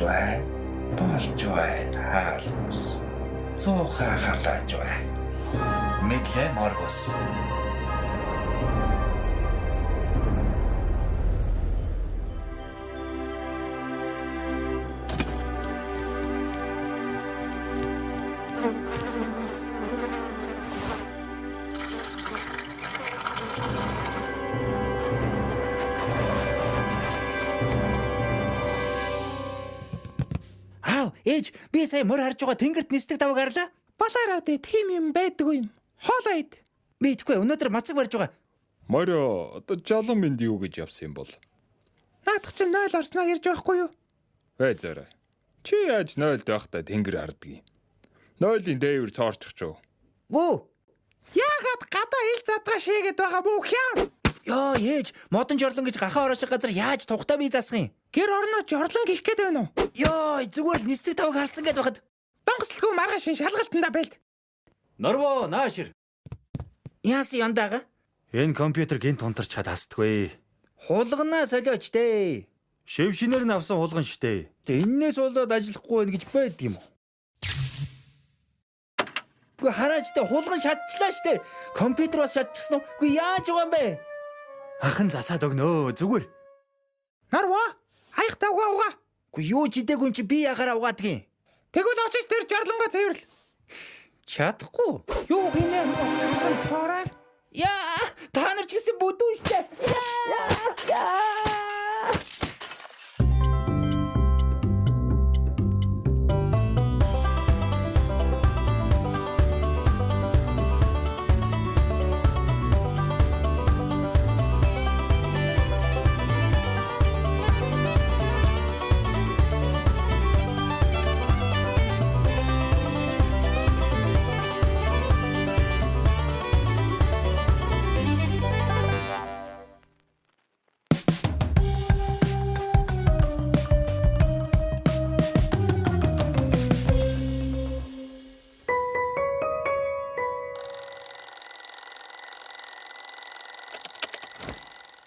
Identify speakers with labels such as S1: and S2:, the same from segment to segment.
S1: байна. Болж байна. Хаалгус. Цуухаа халааж байна. Мэдлээ моргус. Аав, ээж, би сая мөр харж байгаа тэнгэрт нисдэг таваг харлаа.
S2: Балаараа дээ тийм юм байдгүй юм. Хоолоо ид.
S1: Би идэхгүй өнөөдөр мацаг барьж байгаа.
S3: Морио одоо жолон минь юу гэж явсан юм бол?
S2: Наадах чинь 0 орсноо ирж байхгүй юу?
S3: Бай зорой. Чи яаж 0-д байхдаа тэнгэр хардгийг? 0-ийн дээвэр цоорчих ч юу?
S1: Гүү.
S2: Яагаад гадаа ил задгаа шийгээд байгаа бүх юм?
S1: Йоо, ээж, модон жорлон гэж гахаа ороо шиг газар яаж тухтай бие засах юм?
S2: Гэр орноо жорлон гих гээд байна уу?
S1: Йоо, зүгээр л нисдэг таваг харсан гэд байхад
S2: Донгослгүй маргааш шин шалгалтандаа бэлд.
S4: Норво наашир.
S1: яасан яндаага?
S4: Энэ компьютер гинт унтарч чад хасдаггүй.
S1: Хулганаа солиоч дээ.
S4: Шив шинээр нь авсан хулган штэ.
S1: Эннээс болоод ажиллахгүй байх гэж байдаг юм уу? Үгүй хараач дээ хулган шатчлаа штэ. Компьютер бас шатчихсан уу? Үгүй яаж байгаа юм бэ?
S4: Ах нь засаад өгнө. Зүгээр.
S2: Нарва аях тавгаа угаа.
S1: Үгүй юу ч идээгүй юм чи би яхаараа угаадгийн.
S2: Тэгвэл очиж тэр жорлонгоо цэвэрлэ.
S1: Чадахгүй.
S2: Юу хийнэ? Хорой.
S1: Яа, та нар ч гэсэн бүдүүн штэ. Яа, яа.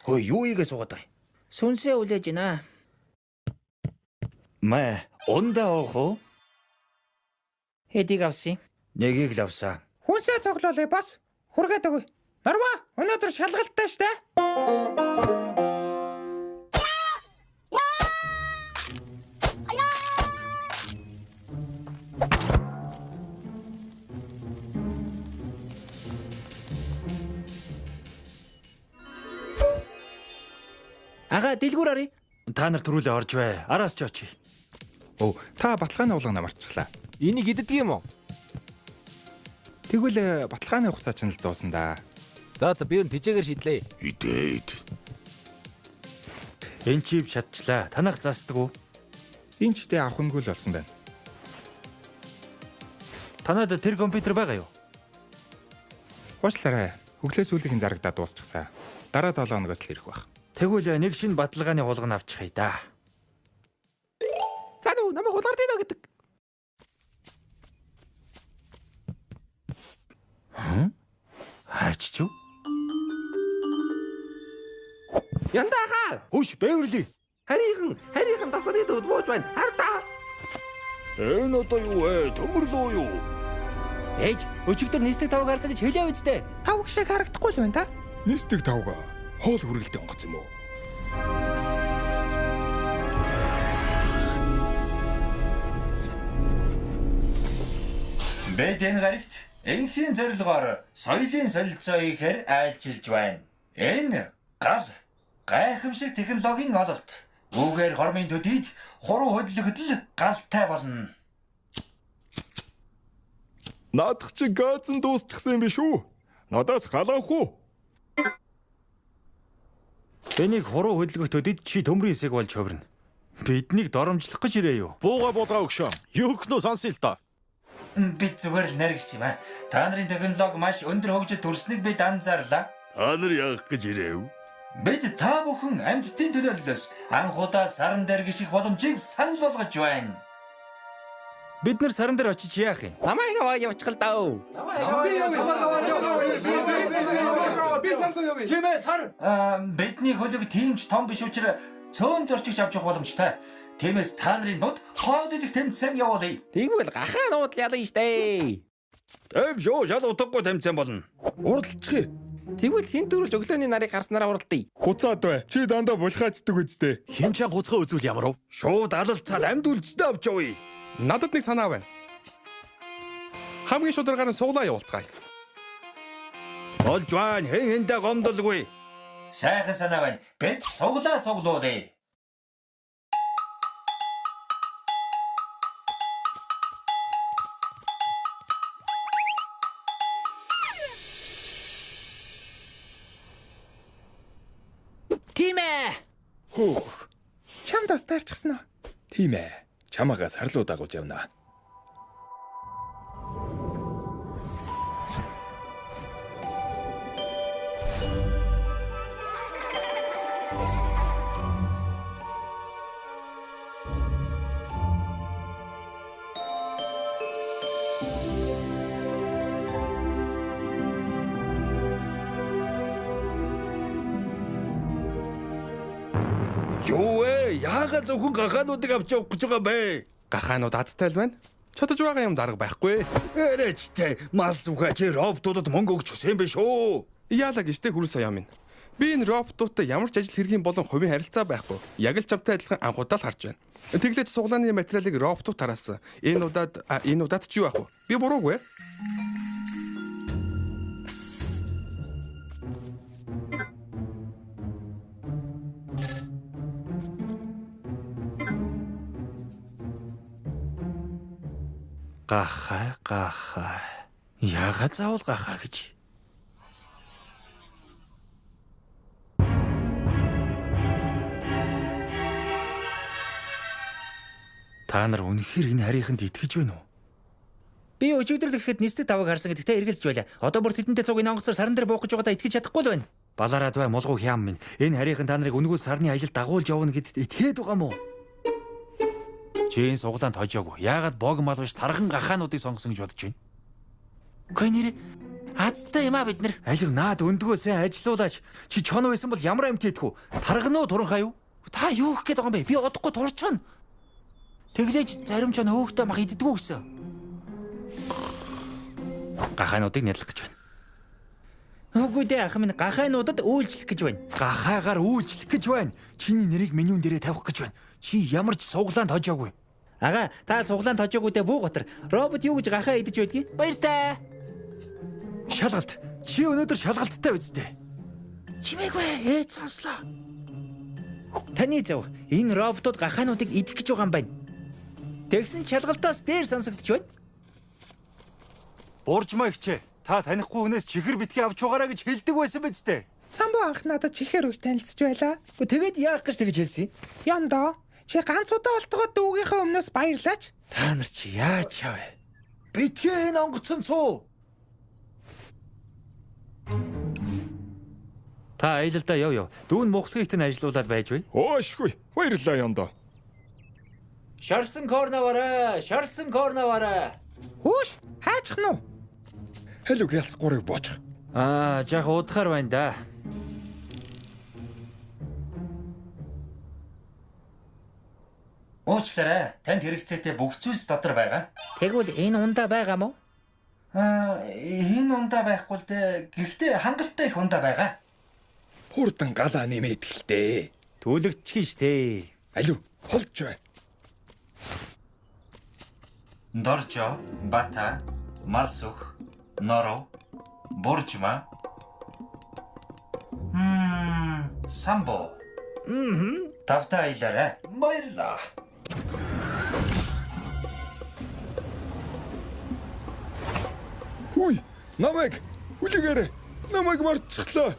S1: Хөөе, юу ийгээ суугаад байгаа юм? Сүнсээ үлээж гинэ.
S4: Мэ, ундаа уух уу?
S1: Хэдийг авсан юм?
S4: Нэгийг л авсан.
S2: Хүнсээ цоглоолээ бас. Хүргээд өгье. Нарва өнөөдөр шалгалттай штэ.
S1: Ага, дэлгүүр аръя.
S4: Та нар түрүүлээ орж бай. Араас ч очие.
S3: Өө, та баталгааны хулгана марчихлаа.
S5: Энийг иддэг юм уу?
S3: Тэгвэл баталгааны хугацаа чинь л дуусна да.
S5: За за би ер нь тижээгээр шийдлээ.
S6: Идээд.
S4: Энэ чип шатчлаа. Танах засдаг уу?
S3: Энэ ч дэ авах үнгүй л болсон байна.
S4: Танад тэр компьютер байгаа юу?
S3: Уучлаарай. Өглөө сүүлийнхэн зарагдаад дуусчихсан. Дараа 7 хоногоос л ирэх байх.
S4: Тэгвэл нэг шинэ баталгааны хулган авчихъя да.
S2: За нүү намайг хулгаар дийнэ гэдэг.
S4: Хаач ч юу?
S2: Яндаага.
S4: Үш, Бэверли.
S2: Харийнхан харийнхан дасны төвд бууж байна. Хар та.
S6: Энэ одоо юу вэ? Төмөрлөө юу?
S1: Ээж, өчигдөр нисдэг таваг харсан гэж хэлээ үстэй.
S2: Тавг шиг харагдахгүй л байна та.
S3: Нисдэг тавга хоол хүргэлтэй онгоц юм уу?
S4: Бид энэ гарагт энхийн зорилгоор соёлын солилцоо хийхээр айлчилж байна. Энэ гал гайхамшиг технологийн ололт. Үүгээр хормын төдийд хуруу хөдлөгдөл галтай болно.
S3: Наадах чи газ нь дуусчихсан юм биш үү? Надаас халаах уу?
S4: Энийг хуруу хөдөлгөх төдийд чи төмрийн хэсэг болж хувирна. Биднийг доромжлох гэж ирээ юу?
S6: Бууга буулгаа өгшөө. Юу гэнэ сонсъё л доо.
S4: Бид зүгээр л наргис юм аа. Та нарын технологи маш өндөр хөгжил төрснийг бид анзаарлаа.
S6: Та нар яах гэж ирэв?
S4: Бид та бүхэн амьтдын төлөөллөөс анх удаа саран дээр гиших боломжийг санал болгож байна. Бид нар саран дээр очиж яах юм?
S5: Намайг аваа явчих л даа.
S4: Тийм ээ, сар. Бидний хөлөг тийм ч том биш учраас цөөн зорчигч авч явах боломжтой. Тиймээс та нарын дунд хоол идэх тэмцээн явуулъя.
S5: Тэгвэл гахаа нуудал ялна штэ.
S6: Тэв шүү, шал утгагүй тэмцээн болно.
S3: Уралдчихъя.
S5: Тэгвэл хин төрүүлж өглөөний нарыг гарснараа уралдъя.
S3: Хуцаад бай. Чи дандаа булхаацдаг үсттэй.
S7: Хин чан гуцгаа үзвэл ямар вэ?
S6: Шууд алалцаад амьд үлдснээ авч явъя.
S8: Надад нэг санаа байна. Хамгийн шударгаар нь суглаа явуулцгаая.
S6: Болж байна. Хэн хэндээ гомдолгүй.
S4: Сайхан санаа байна. Бид суглаа суглуулъя.
S1: Тийм ээ.
S3: Хөөх.
S2: Чамд бас таарчихсан уу?
S3: Тийм ээ. Чамаагаа сарлуу дагуулж явна.
S6: Юу вэ? Яагаад зөвхөн гахаануудыг авч явах гэж байгаа бэ?
S8: Гахаанууд азтай л байна. Чадаж байгаа юм дарга байхгүй.
S6: Эрэчтэй мал сүхэ чи роботуудад мөнгө өгч хүсэн биш үү?
S8: Яалаа гэжтэй хүрэл соёо минь. Би энэ роботуудтай ямар ч ажил хэргийн болон хувийн харилцаа байхгүй. Яг л чамтай адилхан анхудаа л харж байна. Тэглээч суглааны материалыг роботууд тараасан. Энэ удаад энэ удаад ч юу ах вэ? Би буруугүй.
S4: Гахай, гахай. Яагаад заавал гахаа гэж? Та нар үнэхээр энэ харийнханд итгэж байна уу?
S1: Би өчигдөр л гэхэд нисдэг тавыг харсан гэдэгтээ эргэлзэж байлаа. Одоо бүр тэдэнтэй цуг энэ онгоцоор саран дээр буух гэж байгаадаа итгэж чадахгүй л байна.
S4: Балаарад бай мулгуу хям минь. Энэ харийнхан та нарыг өнгөө сарны аялал дагуулж явна гэдэгт итгээд байгаа мó? Чи энэ суглаанд хожоогүй. Яагаад бог мал биш тарган гахаануудыг сонгосон гэж бодож байна?
S1: Үгүй нэр азтай юм а бид нар.
S4: Алив наад өндгөө сайн ажилуулаач. Чи чон байсан бол ямар амьт идэх үү? Тарган уу туранхай юу?
S1: Та юу гэх гээд байгаа юм бэ? Би удахгүй турчна. Тэглээж зарим чон хөөхтэй мах иддэггүй гэсэн.
S4: Гахаануудыг нядлах гэж байна.
S1: Үгүй дээ ах минь гахаануудад үйлчлэх гэж байна.
S4: Гахаагаар үйлчлэх гэж байна. Чиний нэрийг менюн дээрээ тавих гэж байна. Чи ямар ч суглаанд хожоогүй.
S1: Ага та суглаанд хожоогүй дээ бүү готор. Робот юу гэж гахаа идэж байдгийг? Баяртай.
S4: Шалгалт. Чи өнөөдөр шалгалттай үсттэй.
S1: Чимээгүй ээж сонслоо. Таны зөв энэ роботууд гахаануудыг идэх гэж байгаа юм байна. Тэгсэн шалгалтаас дээр сонсогдож байна.
S4: Буржмаа ихчээ. Та танихгүй хүнээс чихэр битгий авч угаарай гэж хэлдэг байсан биз дээ.
S2: Самбу анх надад чихэр өгч танилцж байлаа.
S1: Тэгээд яах гэж тэгж хэлсэн юм?
S2: Яндоо чи ганц удаа олдгоод дүүгийнхээ өмнөөс баярлаач.
S4: Та нар чи яаж чавэ? Битгий энэ онгоцон цуу. Та аялалдаа яв яв. Дүүн мухлагийг тань ажилуулад байж бай.
S3: Өөшгүй. Баярлалаа яндоо.
S1: Шарсан корнавараа, шарсан корнавараа.
S2: Хөөш хаачих нь уу?
S3: Халиу гялс гурыг боочих.
S4: Аа, жах удахар байна да. Уучлаарай. Танд хэрэгцээтэй бүх зүйлс дотор байгаа.
S1: Тэгвэл энэ ундаа байгаа мó?
S4: Аа, энэ ундаа байхгүй л дээ. Гэхдээ хангалттай их ундаа байгаа.
S3: Хурдан галаа нэмээд гэлтэй.
S4: Түлэгдчихэн штэ.
S3: Алив холж бай.
S4: Доржо, Бата, Малсүх, Норо, Буржма. Самбо. Мм. Тавта аялаарай.
S6: Баярлаа.
S3: Хүй, намайг хүлээгээрэй. Намайг мартчихлаа.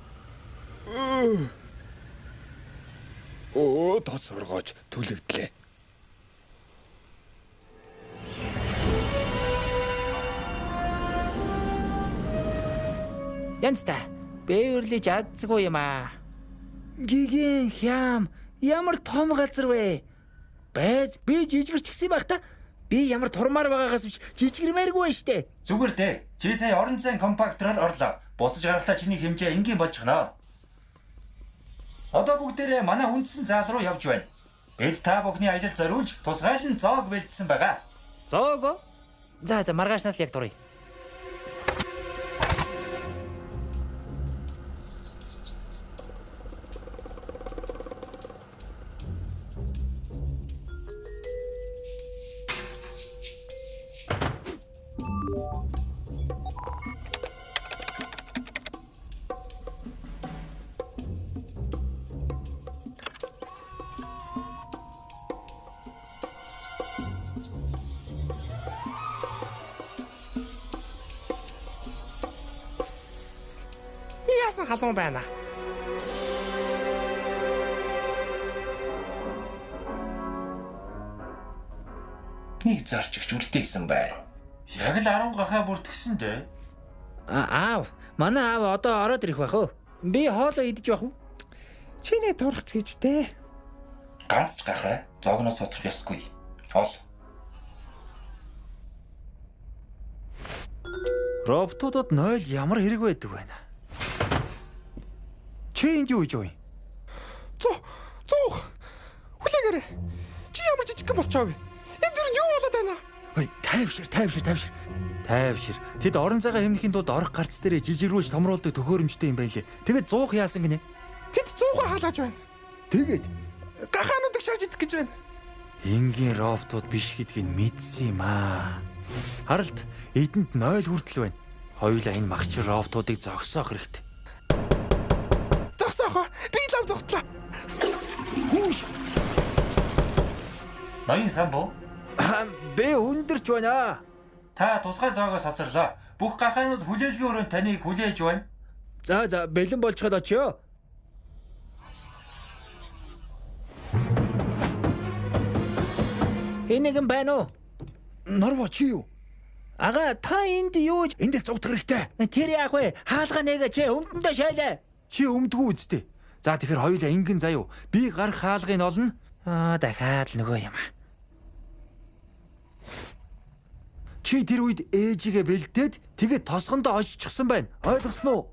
S3: Оо, тос оргооч түлэгдлээ.
S1: Янзтай. Бэверли жадсгүй юм аа. Гигэн хям ямар том газар вэ? Байж би жижигэрч гисэн байх та. Би ямар турмаар байгаагаас биш жижигэрмээргүй байна штэ.
S4: Зүгээр дээ. Чи сая орон зайн компактороор орлоо. Буцаж гарахдаа чиний хэмжээ энгийн болчихно. Одоо бүгдээрээ манай үндсэн заал руу явж байна. Бид та бүхний аялалд зориулж тусгайлан зоог бэлдсэн байгаа.
S1: Зоог уу? За за маргаашнаас л яг дуръя.
S5: Яасан халуун байна.
S4: Нэг зорчигч үлдээсэн байна. Яг л 10 гахаа бүртгэсэн дээ.
S1: Аав, манай аав одоо ороод ирэх байх уу? Би хоолоо идэж байх уу?
S2: Чиний турхц гэж дээ.
S4: Ганц ч гахаа зоогноос хоцрох ёсгүй. Ол.
S1: Роботуудад 0 ямар хэрэг байдаг байна? Чи энд юу хийж байгаа юм?
S8: Зуух. Хүлээгээрэй. Чи ямар жижигхэн болчоо вэ? Энэ дэр нь юу болоод байна?
S1: Ой, тайвшир, тайвшир, тайвшир. Тайвшир. Тэд орон зайгаа хэмнэхийн тулд орох гарц дээрээ жижигрүүлж томруулдаг төхөөрөмжтэй юм байлээ. Тэгээд 100 яасан гинэ?
S8: Тэд 100 хаалгаж байна.
S1: Тэгээд
S8: Гахаануудыг шарж идэх гэж байна.
S1: энгийн роботууд биш гэдгийг мэдсэн юм аа. Харалт эдэнд 0 хүртэл байна. Хоёулаа энэ махчин роботуудыг зогсоох хэрэгтэй.
S8: Зогсоохоо. Би лав зогтлаа.
S1: Хүүш.
S4: Ноён самбу
S1: Би өндөрч байна.
S4: та тусгай зоогоос хоцорлоо. Бүх гахаанууд хүлээлгийн өрөөнд таныг хүлээж байна.
S1: За за бэлэн болчиход очио. Энэ нэгэн байна уу?
S6: Норво чи юу?
S1: Ага та энд юу гэж
S6: Эндээс зугдах хэрэгтэй.
S1: Тэр яах вэ? Хаалга нэгэ чи өмдөндөө шайлаа. Чи өмдгүү үсттэй. За тэгэхээр хоёулаа ингэн заяа. Би гарах хаалгыг олно. Аа дахиад л нөгөө юм. Чи тэр үед ээжигээ бэлдээд тэгээд тосгондоо оччихсан байна. Ойлгосон уу?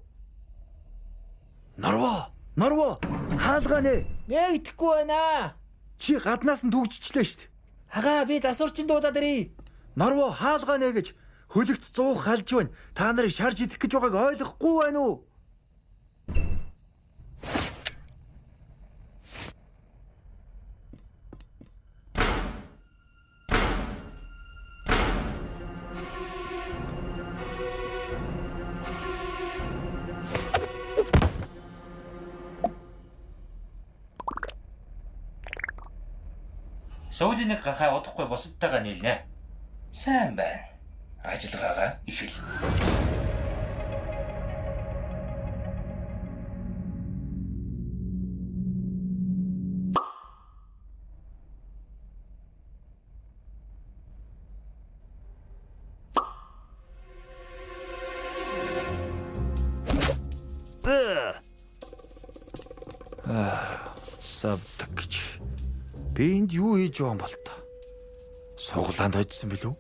S6: Норво, Норво,
S1: Хаалга нэ. Нэгдэхгүй байна.
S6: чи гаднаас нь түгжчихлээ шүү дээ.
S1: Ага би засварчин дуудаад ирье.
S6: Норво хаалгаа нэ гэж хөлөгт 100 халж байна. Та нарыг шарж идэх гэж байгааг ойлгохгүй байна уу?
S4: Сүүлийн нэг гахаа удахгүй бусадтайгаа нийлнэ. Сайн байна. Ажиллагаагаа эхэл.
S1: Савдаг гэж. Би энд юу хийж байгаа юм бол та? Суглаанд очсон билүү?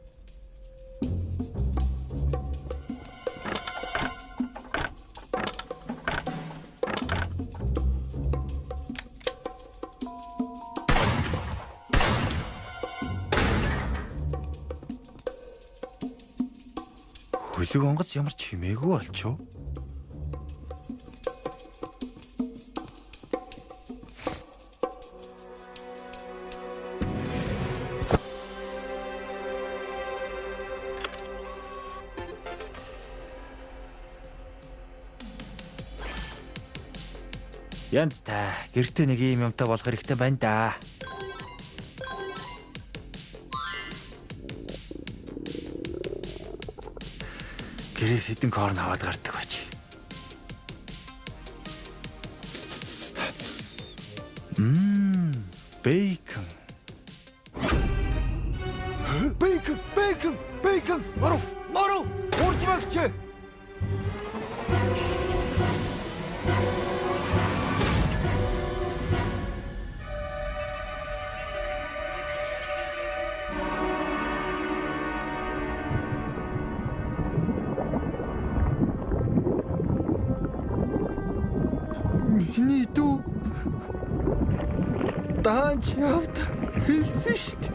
S1: Хөлөг онгоц ямар чимээгүй болчихов? Янз та гэртээ нэг ийм юмтай болох хэрэгтэй байна да. Гэрээс хэдэн корн аваад гардаг байж. Бейкон.
S6: Бейкон, бейкон, бейкон. Норво, Норво, урж магч.
S1: Миний дүү.
S6: Даанч явд хэлсэн шүү дээ.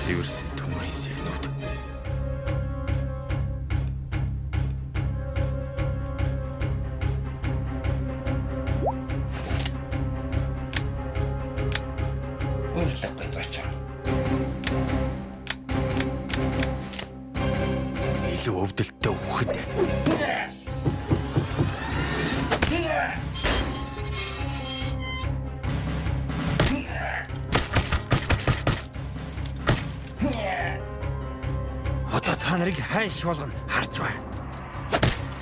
S6: Цэвэрсэн төмөрийн сэгнүүд.
S4: Урилгагүй зочин.
S6: Илүү өвдөлттэй үхэнд. Одоо та нарыг хайш болгоно харж байна.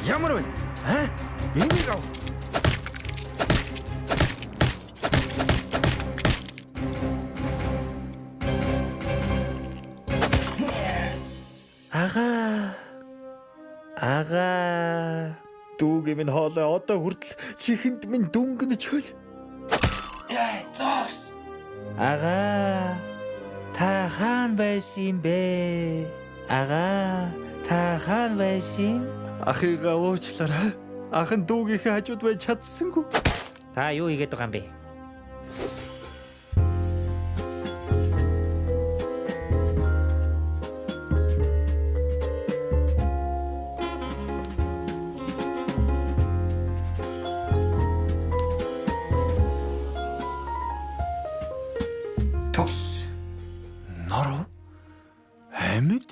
S6: Ямар вэ? А? Энийг ав.
S1: Агаа. Агаа.
S6: Дүүгийн минь хоолой одоо хүртэл чихэнд минь дүнгэнэ чөл.
S4: Яа, зогс.
S1: Агаа. Та хаана байсан юм бэ? Агаа, та хаана байсан юм?
S6: Ахыгаа уучлаарай. Ах нь дүүгийнхээ хажууд байж чадсангүй.
S1: Та юу хийгээд байгаа юм бэ?
S4: Төгс.
S6: Норов? Амьд?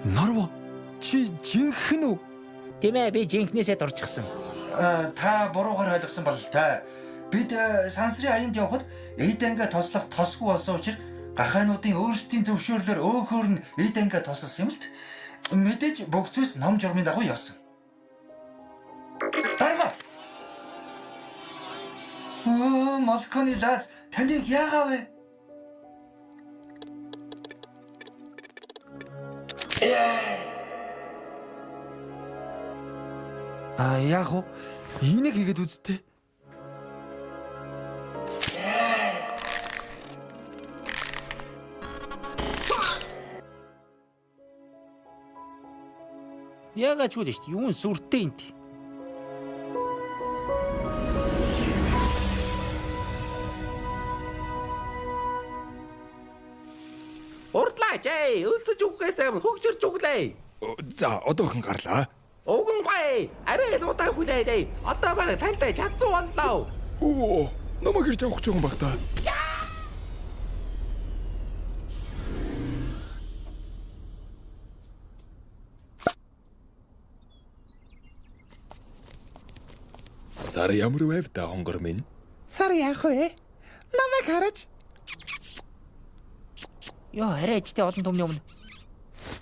S6: Норов? Чи жинхэнэ үү?
S1: Тийм ээ, би жинхнээсээ дурчихсан.
S4: Та буруугаар ойлгосон бололтой. Бид сансрын аянд явхад эд ангаа тослох тосгүй болсон учраас гахаануудын өөрсдийн зөвшөөрлөөр өөхөр нь эд ангаа тосолсон юм л т. Мэдээж бүх зүйлс ном журмын дагуу явсан. Дарга. Оо, Молконы лаз таныг яагаа вэ?
S6: А яг уу энийг хийгээд үзтээ.
S1: Яагаад ч үл шүү дээ. Юун сүртэй энт.
S5: Урдлаач ээ, өлсөж үгээс өмнө хөгжирч өглөө.
S3: За, одоохон гарлаа.
S5: Угангүй, арай л удаан хүлээлээ. Одоо бараг тантай чадсан боллоо.
S3: Оо, намайг ирж авах гэж байгаа юм баг та. Сар ямар байв та хонгор минь?
S2: Сар яах вэ? Намайг хараж
S1: Йоо, арай ижтэй олон түмний өмнө.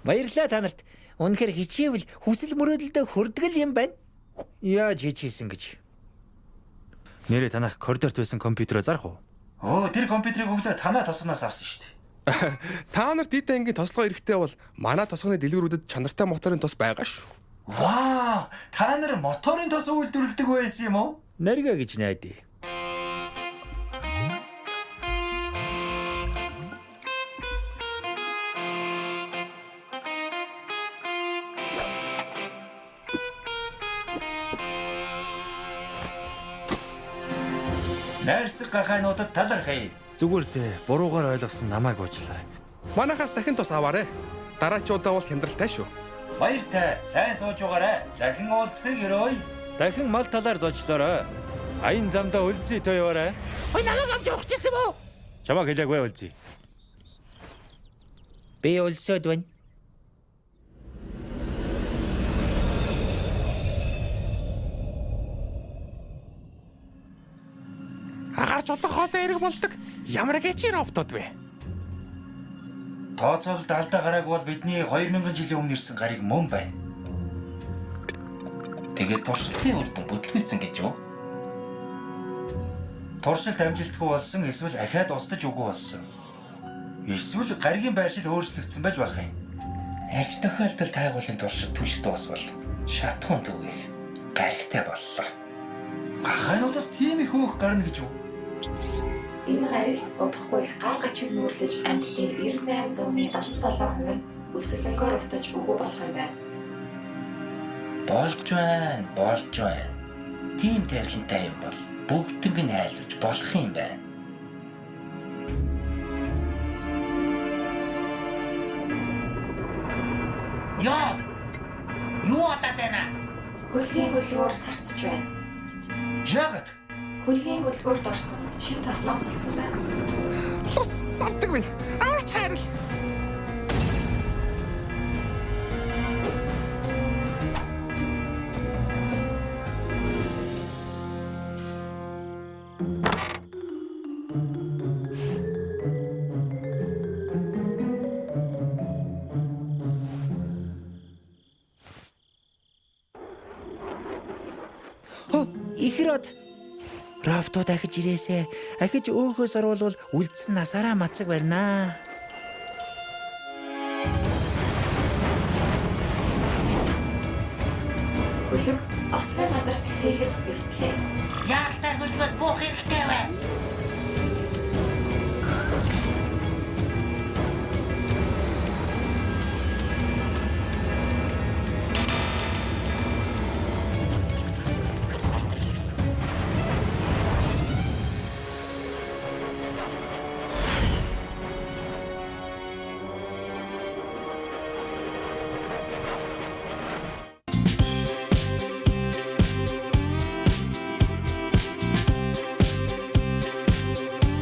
S1: Баярлалаа та нарт. Үнэхээр хичээвэл хүсэл мөрөөдөлдөө хүрдгэл юм байна.
S6: Яаж хичээсэн гэж. Нэрээ танах коридорт байсан компьютероо зарах уу?
S4: Оо, тэр компьютерийг өглөө танаа тосгоноос авсан шүү дээ.
S8: Та нарт эд ангийн тослогоо эрэхтэй бол манай тосгоны дэлгүүрүүдэд чанартай моторын тос байгаа шүү.
S4: Вау! Та нар моторын тос үйлдвэрлэдэг байсан юм уу?
S6: Нарга гэж найдаа.
S4: Найрсаг гахаануудад талархъя.
S6: Зүгээр дээ буруугаар ойлгосон намайг уучлаарай.
S8: Манайхаас дахин тос аваарэ. Дараачи удаа бол хямдралтай шүү.
S4: Баяртай. Сайн сууж угаарай. Захин уулзахыг өрөөе.
S6: Дахин мал талаар зочлоорой. Аян замдаа өлзий тоо яваарай.
S1: Ой, намайг авч явах гэсэн юм уу?
S6: Чамайг хэлээгүй өлзий.
S1: Би өлсөөд байна.
S8: Агаар жолох хоолой эрэг болдог. Ямар гэчи роботод вэ?
S4: Тооцоололд алдаа гараагүй бол бидний 2000 жилийн өмнө ирсэн гариг мөн байна. Тэгээд туршилтын үр дүн бүтлгүйцэн гэж юу? Туршилт амжилтгүй болсон эсвэл ахиад устдаж үгүй болсон. Эсвэл гаригийн байршил өөрчлөгдсөн байж болох юм. Альч тохиолдолд тайгуулын туршилт түлш дуусвал шатхуун түгээх гаригтай боллоо. Гахайнуудаас тийм их өөх гарна гэж үү?
S9: Энэ гаригт удахгүй их ган гачиг нүүрлэж амьтдын 98.77% нь өлсгөлөнгөөр устж үгүй болох юм байна.
S4: Болж байна, болж байна. Тийм тавилантай юм бол бүгднийг нь айлуулж болох юм байна. Яа! Юу болоод байна?
S9: Хөлгийн хөлгөөр царцж байна.
S4: Яагаад?
S9: Хөлгийн хөлгөөрт орсон шин тасноос болсон байна.
S8: Лус авдаг минь. Аварч хайрал.
S1: Хөө, ихрод. Роботууд ахиж ирээсэ. Ахиж өөхөөс оруулвал үлдсэн насаараа мацаг барина.
S9: Хөлөг ослын газар тэлгээхэд бэлтлээ.
S4: Яалтай хөлгөөс буух хэрэгтэй байна.